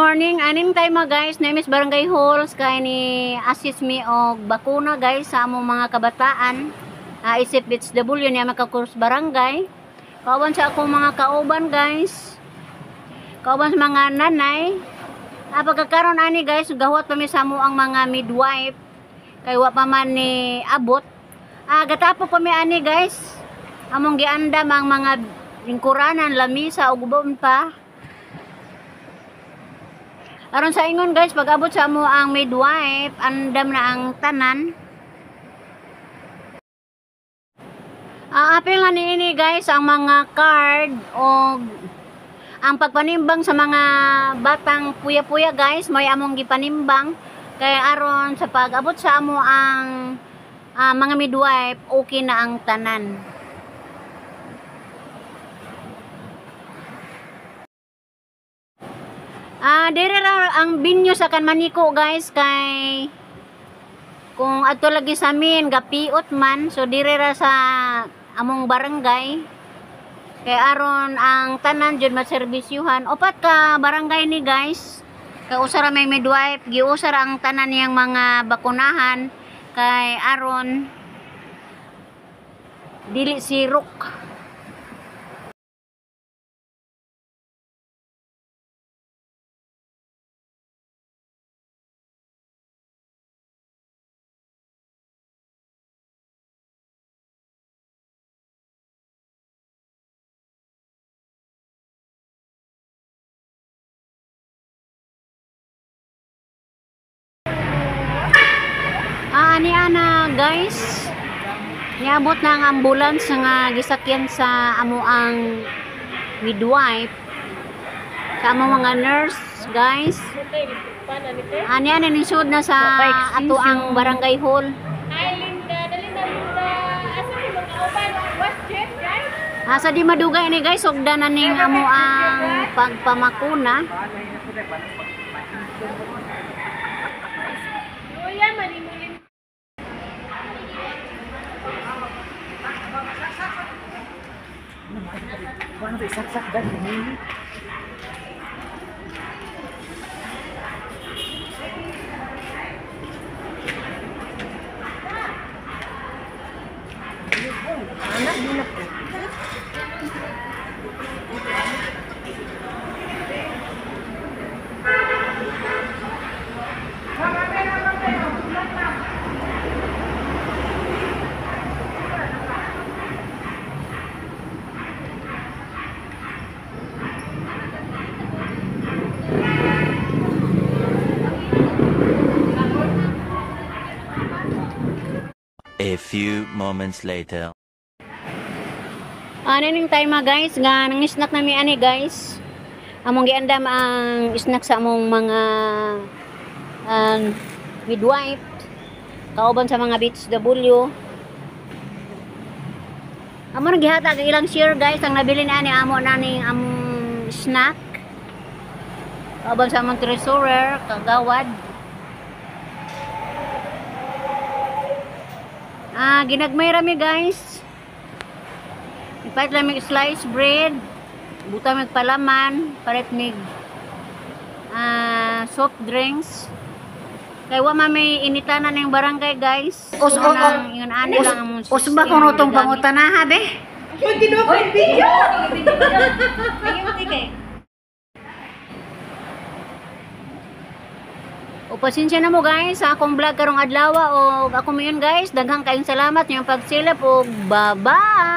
Morning. Aning time mga guys, name is Barangay Halls kay ni assist me og bakuna guys sa among mga kabataan. Isip Beach W niya makakurs barangay. Kauban sa akong mga kauban guys. Kauban sa mga nanay. Pagkakaroon ani guys, gahuwat pa mi sa amo ang mga midwife kay wa pa man ni abot. Gatapo pa mi ani guys. Among giandam ang mga lingkuranan, lamisa ug uban pa. Aron sa ingon guys, pag abot sa amo ang midwife, andam na ang tanan. Apil na niini guys ang mga card o ang pagpanimbang sa mga batang puya-puya guys, may among gipanimbang kay aron sa pag-abot sa amo ang mga midwife, okay na ang tanan. Dire ra ang binyo sa Kanmaniko guys kay kung adto lagi sa amin gapiot man, so dire ra sa among barangay kay aron ang tanan jud maserbisyuhan. Upat ka barangay ni guys, kay usa ra may midwife, giusa ra ang tanan niyang mga bakunahan kay aron dili sirok. Ani ana guys, niabot na ang ambulance nga gisakyan sa amo ang midwife, sa among mga nurse guys. Ani ana nisud na sa ato ang barangay hall. Asa di madugay ni guys, sugdan na ning amo ang pagpamakuna. A few moments later. Ano ning time guys, nga nang snack nami ani guys. Among giandam ang snack sa among mga midwife, kauban sa mga Beach W. Amo nang gihatag ang ilang share guys, ang nabili na ani amo na ning among snack. Kauban sa among treasurer, kagawad. Ginagmay rami guys. Ipalit lang mig slice bread, buta mig palaman, palit mig soft drinks. Kay wa man may initanan ning barangay guys. Ingon ani lang among Usba kuno tong pangutanaha be. O pasensya na mo guys sa akong vlog karong adlaw og ako mayon guys. Daghang kayong salamat niyong pagsilip og bye-bye.